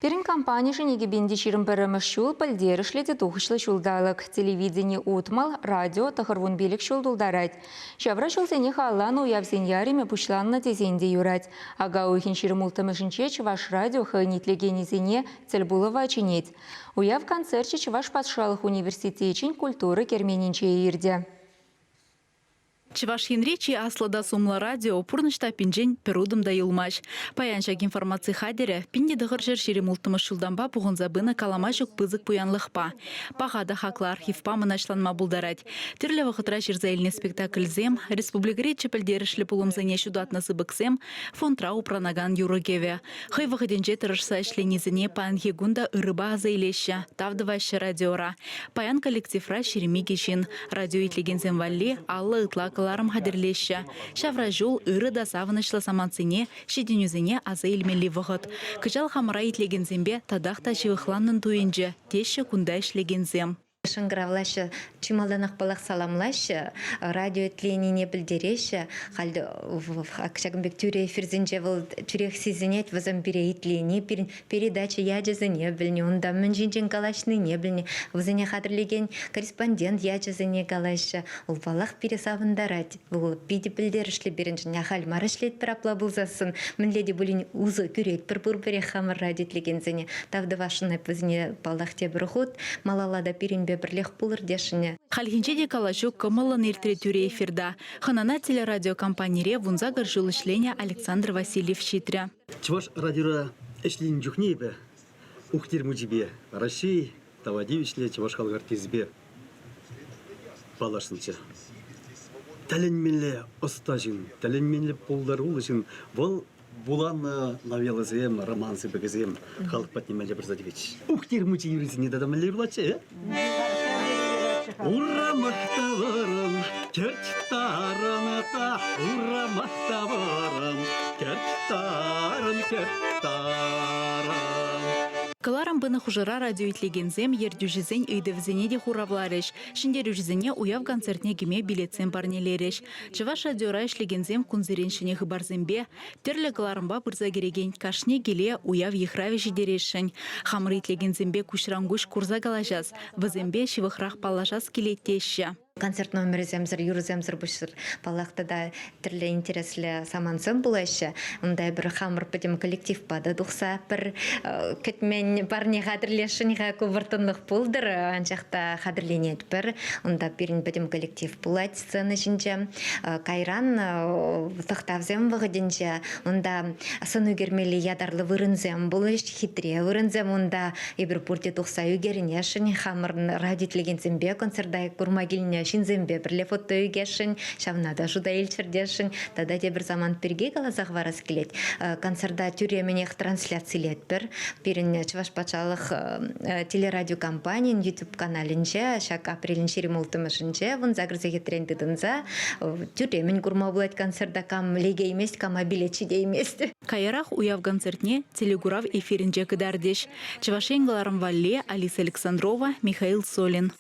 Пирӗн компанишӗн 2021 ҫул пӗлтерӗшлӗ те тухӑҫлӑ ҫулталӑк. Телевидени 60, радио 95 ҫул тултарать. Ҫавра ҫулсене халалланӑ уявсен ярӑмӗ пуҫланнӑ тесен те юрать. Ака уйӑхӗн 26-мӗшӗнче Чӑваш радио хӑйӗн итлекенӗсене тӗлпулӑва чӗнет. Уяв концерчӗ Чӑваш патшалӑх университечӗн культура керменӗнче иртӗ. Чӑваш Енри чи аслӑ та сумлӑ радио пурнӑҫ таппинчен пӗр утӑм та юлмасть. Паян ҫак информаци хатӗрӗ 1926 ҫултанпа пухӑнса пынӑ калама ҫук пысӑк пуянлӑхпа, паха та хаклӑ архивпа мӑнаҫланма пултарать. Тӗрлӗ вӑхӑтра ҫырса илнӗ спектакльсем, республикӑри чи пӗлтерӗшлӗ пулӑмсене ҫутатнӑ сыпӑксем, фондра упранакан юрӑ-кӗвӗ. Хӑй вӑхӑтӗнче тӑрӑшса ӗҫленисене паянхи кун та ырӑпа аса илеҫҫӗ, тав тӑваҫҫӗ радиора. Паян коллективра 22 ҫын. Радио итлекенсем валли 50 ытла кӑларӑм хатӗрлеҫҫӗ. Ҫавра ҫул ырӑ та савӑнӑҫлӑ самантсене, ҫитӗнӳсене аса илмелли вӑхӑт. Кӑҫал хамӑра итлекенсемпе татах та ҫывӑхланнӑн туйӑнчӗ, теҫҫӗ кунта ӗҫлекенсем. Шӑнкӑравлаҫҫӗ, чи малтанах паллах саламлаҫҫӗ, радио итленине пӗлтереҫҫӗ. Халь ҫакӑн пек тӳрӗ эфирсенче вӑл тӳрех сисӗнет, вӗсем пире итлени, пирӗн передача ячӗсене пӗлни, унта мӗн ҫинчен калаҫнине пӗлни, вӗсене хатӗрлекен корреспондент ячӗсене калаҫҫӗ. Вӑл, паллах, пире савӑнтарать. Вӑл питӗ пӗлтерӗшлӗ пирӗншӗн. Ахаль мар ӗҫлетпӗр апла пулсассӑн, мӗнле те пулин усӑ кӳретпӗр пурпӗрех хамӑр радио итлекенсене. Тав тӑвасшӑн эп вӗсене, паллах, тепӗр хут. Малалла та пирӗнпе пӗрлех пулӑр тесшӗн. Хальхинче те калаҫу кӑмӑллӑн иртрӗ тӳрӗ эфирта. Хӑнана телерадиокомпанире 18 ҫул ӗҫленӗ Александр Васильев ҫитрӗ. Чӑваш радиора ӗҫленӗ чухне эпӗ Ухтер мучипе Раҫҫей тава тивӗҫлӗ чӑваш халӑх артисчӗпе паллашнӑччӗ. Тӗлӗнмелле ӑста ҫын, тӗлӗнмелле пултаруллӑ ҫын. Вӑл вуланӑ новеллӑсем, роман сыпӑкӗсем халӑх патне мӗнле пырса тивӗҫ. Ухтер мучи юррисене тата мӗнле юрлатчӗ, э? Урамах тавӑрӑм, кӗрт тарӑн та, урамах тавӑрӑм, кӗрт тарӑн, кӗрт тарӑн. Кӑларӑм пынӑ хушӑра радиоитлекенсем ертӳҫӗсен ыйтӑвӗсене те хуравларӗҫ. Ҫӗнтерӳҫӗсене уяв концертне кӗме билетсем парнелерӗҫ. Чӑваш радиора ӗҫлекенсем кунсерен ҫӗнӗ хыпарсемпе, тӗрлӗ кӑларӑмпа пырса кӗрекен кашни киле уяв йыхравӗ ҫитересшӗн. Хамӑр итлекенсемпе куҫран-куҫ курса калаҫас, вӗсемпе ҫывӑхрах паллашас килет теҫҫӗ. Концерт номерӗсемсӗр, юрӑсемсӗр пуҫсӑр, паллах, тата тӗрлӗ интереслӗ самантсем пулаҫҫӗ. Унта эпир хамӑр пӗтӗм коллективпа та тухса пӗр кӗтмен парне хатӗрлесшӗн-ха ку вӑрттӑнлӑх пултӑр, анчах та хатӗрленетпӗр. Унта пирӗн пӗтӗм коллектив пулать сцена ҫинче. Кайран тӑхтавсем вӑхӑтӗнче унта сӑн ӳкермелли ятарлӑ вырӑнсем пулӗҫ, хитре вырӑнсем унта. Эпир пурте тухса ӳкерӗнесшӗн, хамӑрӑн радиоитлекенсемпе концерта курма килнӗ ҫынсемпе пӗрле фото ӳкесшӗн, ҫавна та шута илччӗр Тата тепӗр самант пирки каласа хӑварас килет. Концерта тӳрремӗнех трансляцилетпӗр. Пирӗн Чӑваш патшалӑх телерадиокомпанин YouTube-каналӗнче ҫак апрелӗн 26-мӗшӗнче 18 сехетрен тытӑнса тӳрремӗн курма пулать концерта. Кам лекеймест, кама билет ҫитеймест. Каярах уяв концертне телекурав эфирӗнче кӑтартӗҫ. Чӑваш Ен кӑларӑм валли Алиса Александрова, Михаил Солин.